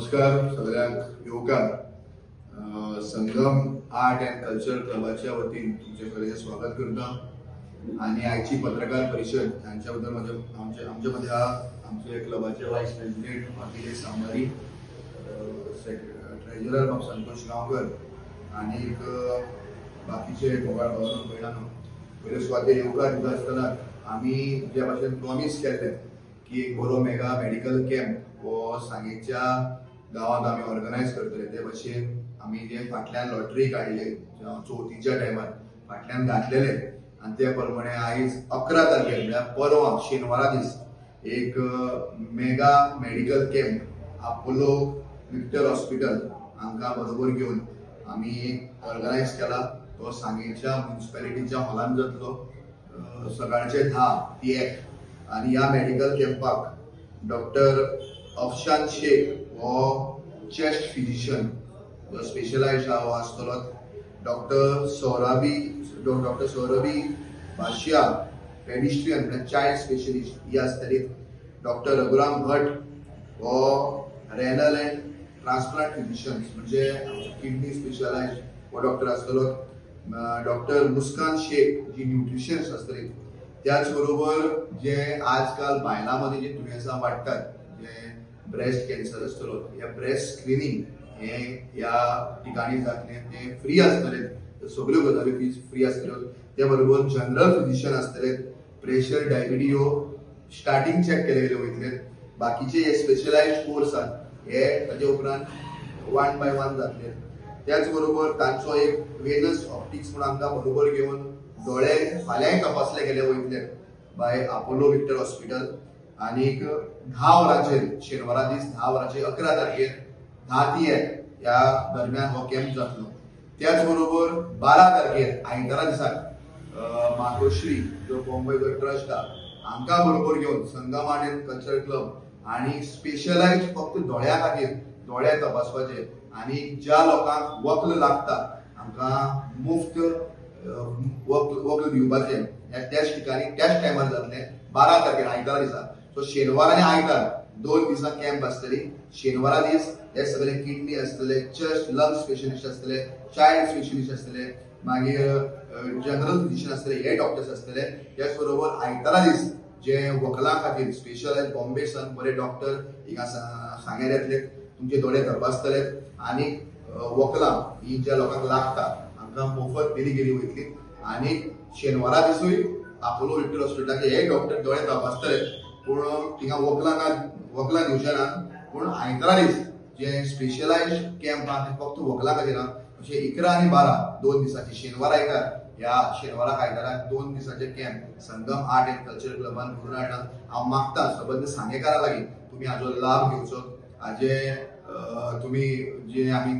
नमस्कार सगळ्यांक येवकार. संगम आर्ट अँड कल्चर क्लबाच्या वतीन तुमचे सगळ्यांचे स्वागत करता आनी आयची पत्रकार परिशद हांच्या बद्दल म्हज्या आमचे आमच्या मदीं आहा आमचे क्लबाचे voice president Akhilesh Sambari, treasurer बाब संतोष गांवकर आनीक बाकीचे गोवाळ भावानो भयणांनो, पयले सुवातेर येवकार दिता आसतना आमी ज्या भाशेन प्रॉमीस केल्लें की एक बरो मेगा मेडिकल कॅम्प हो सांगेच्या गांवांत आमी ऑर्गनायज करतले, ते भाशेन आमी जे फाटल्यान लॉटरी काडले चवथीच्या टायमार फाटल्यान घातलेले आनी ते प्रमाणे आयज 11 तारखेर म्हळ्यार परवां शेनवारा दीस एक mega medical camp Apollo Victor hospital हांकां बरोबर घेवन आमी ऑर्गनायज केला. तो सांगेच्या म्युनिसिपॅलिटीच्या हॉलान जातलो सकाळचे 10 ते 1. आनी ह्या मेडिकल कॅम्पाक डॉक्टर अफशान शेख हो चेस्ट फिजिशियन स्पेशलायज हो आसतलो, डॉक्टर सौरभी भाशिया पेडिस्ट्रियन म्हळ्यार चायल्ड स्पेशलिस्ट ही आसतली, डॉक्टर रघुराम भट हो रेनल अँड ट्रान्सप्लांट फिजिशियन्स म्हणजे किडनी स्पेशलायज हो डॉक्टर आसतलो, डॉक्टर मुस्कान शेख जी न्यूट्रिशन्स आसतली. त्याच बरोबर जे आजकाल बायलां मदीं जी दुयेंसां वाडटात जे ब्रेस्ट कॅन्सर आसतलो, ह्या ब्रेस्ट स्क्रिनींग हे ह्या ठिकाणी जातलें, तें फ्री आसतलें, सगळ्यो गजाली फ्री आसतल्यो. त्या बरोबर जनरल फिजिशियन आसतले, प्रेशर डायबिटी ह्यो स्टार्टींग चॅक केले गेले वयतले, बाकीचे हे स्पेशलायज्ड कोर्स आहात हे ताजे उपरांत 1 बाय 1 जातले. त्याच बरोबर तांचो एक वेनस ऑप्टिक्स म्हूण आमकां बरोबर घेवन दोळे फाल्यांय तपासले गेले वयतले बाय अपोलो विक्टर हॉस्पिटल. आनीक 10 वरांचेर शेनवारा दीस 10 वरांचेर 11 तारखेर 10 ते 1 ह्या दरम्यान हो कॅम्प जातलो. त्याच बरोबर 12 तारखेर आयतारा दिसाक मातोश्री जो बॉम्बे जो ट्रस्ट आहा हांकां बरोबर घेवन Sangam art and culture club आनी स्पेशलायज फक्त दोळ्या खातीर दोळे तपासपाचे आनी ज्या लोकांक वक्ल लागता हांकां मुफ्त वक्ल दिवपाचें ह्या त्याच ठिकाणी त्याच टायमार जातलें 12 तारखेर आयतारा दिसा. सो शेनवार आनी आयतार 2 दिसां कॅम्प आसतली. शेनवारा दीस हे सगळे किडनी आसतले, चेस्ट लंग स्पेशलिस्ट आसतले, चायल्ड स्पेशलिस्ट आसतले, मागीर जनरल फिजिशियन आसतले, हे डॉक्टर्स आसतले. त्याच बरोबर आयतारा दीस जे वकलां खातीर स्पेशलायज बॉम्बे सन बरे डॉक्टर हिंगा सांग्यार येतले, तुमचे दोळे तपासतले आनी वकलां ही ज्या लोकांक लागता हांकां मोफत दिली गेली वयतली. आनी शेनवारा दिसूय अपोलो विक्टर हॉस्पिटलाचे हे डॉक्टर दोळे तपासतले, पूण थिंगा वकलां ना, वकलां दिवचे ना, पूण आयतारा दीस जे स्पेशलायज कॅम्प आहा ते फक्त वकलां खातीर आहा. अशें 11 आनी 12 2 दिसांचे शेनवार आयतार ह्या शेनवाराक आयताराक 2 दिसांचे camp Sangam art and culture क्लबान घडोवन हाडला. हांव मागता सबंद सांगेकारा लागीं तुमी हाजो लाभ घेवचो. हाजे तुमी जे आमी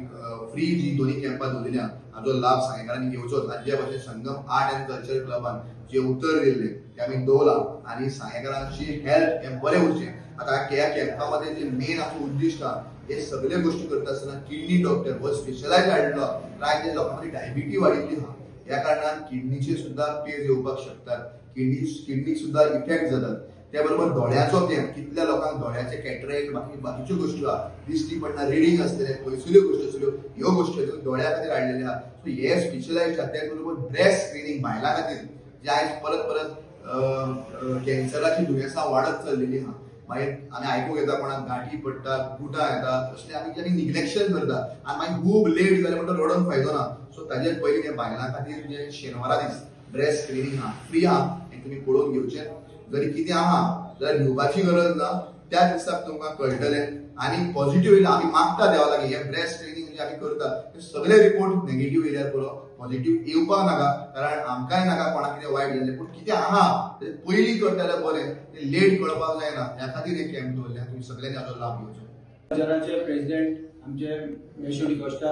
फ्री जी दोन्ही कॅम्पां दवरिल्या हाजो लाभ सांगेकारांनी घेवचोच. आनी जे भाशेन संगम आर्ट अँड कल्चर क्लबान जे उतर दिल्लें तें आमी दवरलां आनी सांगेकारांची हेल्थ हें बरें उरचें. आतां ह्या कॅम्पा मदें जे मेन आमचो उद्दिश्ट आहा हे सगळे गोश्टी करता आसतना किडनी डॉक्टर हो स्पेशलायज हाडलो कारण जे लोकां मदीं डायबिटी वाडिल्ली आहा ह्या कारणान किडनीचे सुद्दां पेज येवपाक शकतात, किडनीक सुद्दां इफेक्ट जातात. त्या बरोबर दोळ्याचो कॅम्प, कितल्या लोकांक दोळ्याचे कॅटरेक्ट बाकी बाकीच्यो गोश्टी आहा, दिश्टी पडना, रिडींग आसतलें, पयसुल्यो गोश्टी आसल्यो, ह्यो गोश्टी दोळ्या खातीर हाडलेल्यो आहा. सो हे स्पेशलायज आहा. त्याच बरोबर ब्रेस्ट स्क्रिनींग बायलां खातीर जे आयज परत परत कॅन्सराची दुयेंसां वाडत चल्लेली आहा. मागीर आमी आयकूंक येता कोणाक गांठी पडटात, गुटां येतात, असले आमी जेन्ना निग्लेक्शन करता आनी मागीर खूब लेट जालें म्हणटकर रडोन फायदो ना. सो ताजेर पयलीं ते बायलां खातीर जे शेनवारा दीस ब्रेस्ट स्क्रिनींग आहा फ्री आहा हें तुमी पळोवन घेवचें. जरी कितें आहा जाल्यार भिवपाची गरज ना, त्याच दिसाक तुमकां कळटलें. आनी पॉझिटिव्ह येयल्यार आमी मागता देवा लागीं हे ब्रेस्ट स्क्रिनींग जे आमी करता ते सगळे रिपोर्ट नेगेटीव येयल्यार पुरो, पॉझिटिव्ह येवपाक नाका, कारण आमकांय नाका कोणाक कितें वायट जाल्लें. पूण कितें आहा तें पयलीं कळटा जाल्यार बरें, तें लेट कळपाक जायना. ह्या खातीर हे कॅम्प दवरल्या, तुमी सगळ्यांनी हाजो लाभ घेवचो. कल्चराचे प्रेसिडेंट आमचे मेशू डिकोस्टा,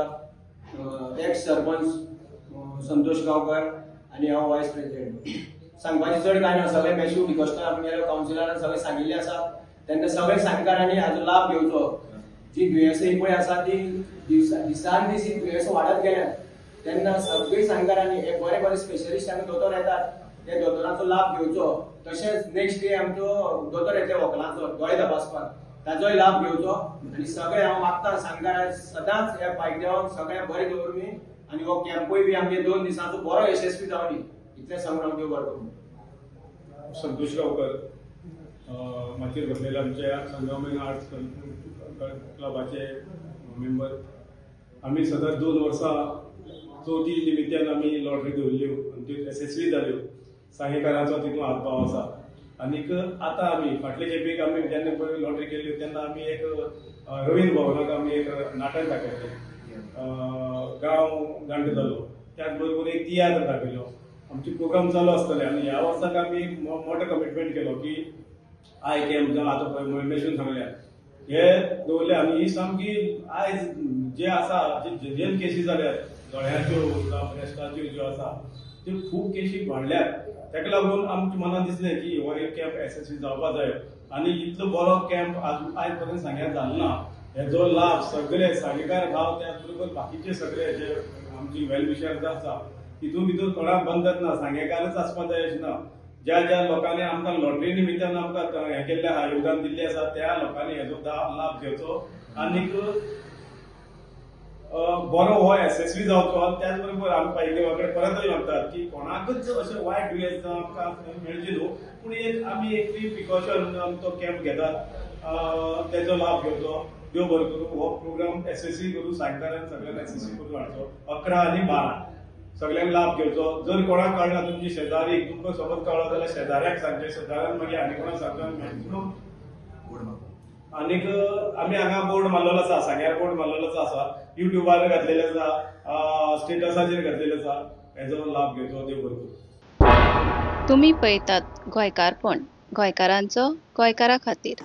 एक्स सरपंच संतोष गांवकर आनी हांव वायस प्रेसिडेंट. सांगपाचें चड कांय ना, सगळे मेशू डिकोस्टा आमगेल्या कावन्सिलरान सगळें सांगिल्लें आसा. तेन्ना सगळे सांगकारांनी हाजो लाभ घेवचो. जी दुयेंसां ही पळय आसा ती दिसान दीस ही दुयेंसां वाडत गेल्यात, तेन्ना सगळीं सांगकारांनी हे बरे बरे स्पेशलिस्ट आमी दोतोर येतात त्या दोतोरांचो लाभ घेवचो. तशेंच नेक्स्ट डे आमचो दोतोर येतले वकलांचो दोळे तपासपाक, ताजोय लाभ घेवचो आनी सगळे हांव मागता सांगता सदांच ह्या पायक देवान सगळ्यांक बरें दवरनी आनी हो कॅम्पूय बी आमगे 2 दिसांचो बरो यशस्वी जावनी इतलें सांगून हांव देव बरो करूं. संतोष गांवकर, माचयेर बसलेले आमच्या संगम आर्ट्स क्लबाचे मेंबर. आमी सदांच 2 वर्सां चवथी निमित्यान आमी लॉटरी दवरल्यो आनी त्यो येसस्वी जाल्यो. सांगेकारांचो तितून हातभाव आसा. आनीक आतां आमी फाटले खेपेक आमी जेन्ना पळय लॉटरी केल्ल्यो तेन्ना आमी एक रवींद्र भवनाक आमी एक नाटक दाखयलें, गांव जाणटो जालो. त्याच बरोबर एक तियात्र दाखयलो. आमचे प्रोग्राम चालू आसतले आनी ह्या वर्साक आमी एक मोठो कमिटमेंट केलो की I camp जावं आतां पळय मेशून सांगल्या हे दवरले. आनी ही सामकी आयज जे आसा जे जेन केसी जाल्यात दोळ्यांच्यो जावं ब्रेस्टाच्यो ज्यो आसा त्यो खूब केशी वाडल्यात. ताका लागून आमच्या मनान दिसलें की हो एक कॅम्प येसस्वी जावपा जाय आनी इतलो बरो कॅम्प आयज पर्यंत सांग्यार जालो ना. हेजो लाभ सगळे सांगेकार भाव त्याच बरोबर बाकीचे सगळे जे आमची वेल विशर्स आसा तितून भितर कोणाक बंदत ना, सांगेकारच आसपा जाय अशें ना. ज्या ज्या लोकांनी आमकां लॉटरी निमित्तान आमकां हें केल्लें आहा, योगदान दिल्लें आसा त्या लोकांनी हेजो लाभ घेवचो आनीक बरो हो येसस्वी जावचो. त्याच बरोबर आमी पायक देवा कडेन परतूय मागतात की कोणाकूच अशें वायट दुयेंस आमकां मेळचें न्हू, पूण एक आमी एक फ्री प्रिकॉशन तो कॅम्प घेतात तेजो लाभ घेवचो. देव बरो करूं हो प्रोग्राम येसस्वी करूं, सांगकारान सगळ्यांक येसस्वी करून हाडचो. 11 आनी 12 सगळ्यांक लाभ घेवचो. जर कोणाक कळना तुमची शेजारी तुमकां सोबत कळ्ळो जाल्यार शेजाऱ्याक सांगचें, शेजाऱ्यान मागीर आनी कोणाक सांगचें मॅक्सिमम. आनीक आमी हांगा बोर्ड मारलेलो आसा, सांग्यार बोर्ड मारलेलो आसा, युट्यूबार घातलेले आसा, स्टेटसाचेर घातलेले आसा. हेजो लाभ घेवचो. देव बरो करूं. तुमी पळयतात गोंयकारपण, गोंयकारांचो गोंयकारा खातीर.